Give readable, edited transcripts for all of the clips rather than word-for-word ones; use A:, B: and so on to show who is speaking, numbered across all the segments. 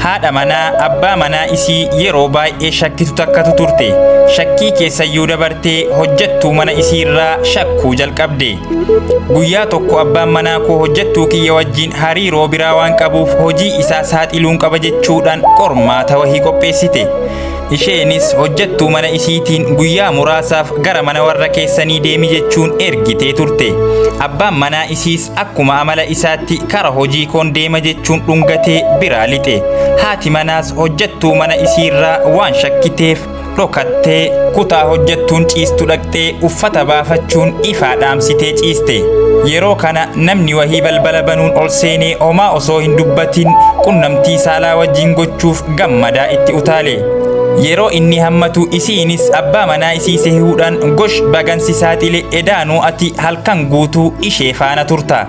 A: Haadha manaa abbaa manaa isii yeroo baay'ee shakkitu takkatu turte. Shakkii keessayyuu dabartee hojjettuu mana isiirraa shakkuu jalqabde. Guyyaa tokko abbaan manaa koo hojjettuu kiyya wajjin hariiroo biraa waan qabuuf hojii isaa saaxiluun qaba jechuudhaan qormaata wahii qopheessite. Isheenis hojjettuu mana isiitiin guyyaa muraasaaf gara mana warra keessanii deemi jechuun ergitee turte. Abbaan manaa isiis akkuma amala isaatti kara hojii koon deema jechuun dhungatee biraa lixe. Haati manaas hojjettuu mana isiirraa waan shakkiteef dhokattee kutaa hojjettuun ciistu dhaqxee uffata baafachuun ifaa dhaamsitee ciiste. Yeroo kana namni wahii balbala banuun ol seenee homaa osoo hin dubbatin qunnamtii saalaa wajjin gochuuf gammadaa itti utaale. Yeroo inni hammatu isiinis abbaa manaa isii sehuudhaan gosh bagan si saaxile edaanuu ati halkan guutuu ishee faana turta.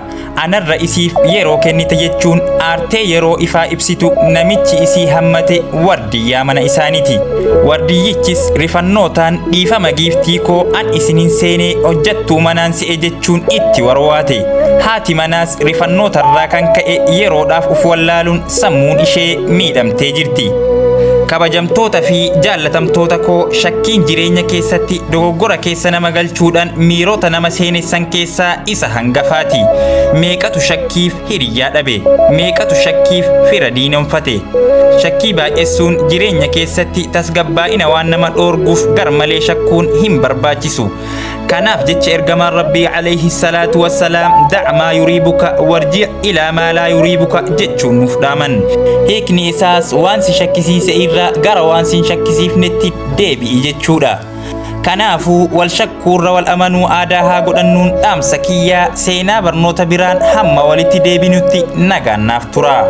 A: Anarra isiif yeroo kennite jechuun aartee yeroo ifaa ibsitu namichi isii hammate wardiyyaa mana isaaniiti. Wardiyyichis rifannootaan dhiifama giiftii koo an isin hin seenee hojjattuu manaan si'e jechuun itti warwaate. Haati manaas rifannootarraa kan ka'e yeroodhaaf uf wallaaluun sammuun ishee miidhamtee jirti. Kabajamtoota fi jaallatamtoota koo, shakkiin jireenya keessatti dogoggora keessa nama galchuudhaan miirota nama seenessan keessaa isa hangafaati. Meeqatu shakkiif hiriyyaa dhabe? Meeqatu shakkiif fira diinomfate? Shakkii baay'essuun jireenya keessatti tasgabbaa'ina waan nama dhoorguuf garmalee shakkuun hin barbaachisu. Kanaaf jecha ergamaan Rabbii alayhi salaatu wassalaam dac maa yuriibuka warji' ilaa maa laa yuriibuka jechuun nuuf dhaaman. Hiikni isaas waan si shakkisiise irraa gara waan si hin shakkisiifnetti deebi'i jechuudha. Kanaafuu wal shakkuurra wal amanuu aadaa haa godhannuun dhaamsa kiyyaa seenaa barnoota biraan hamma walitti deebinutti nagaan naaf turaa.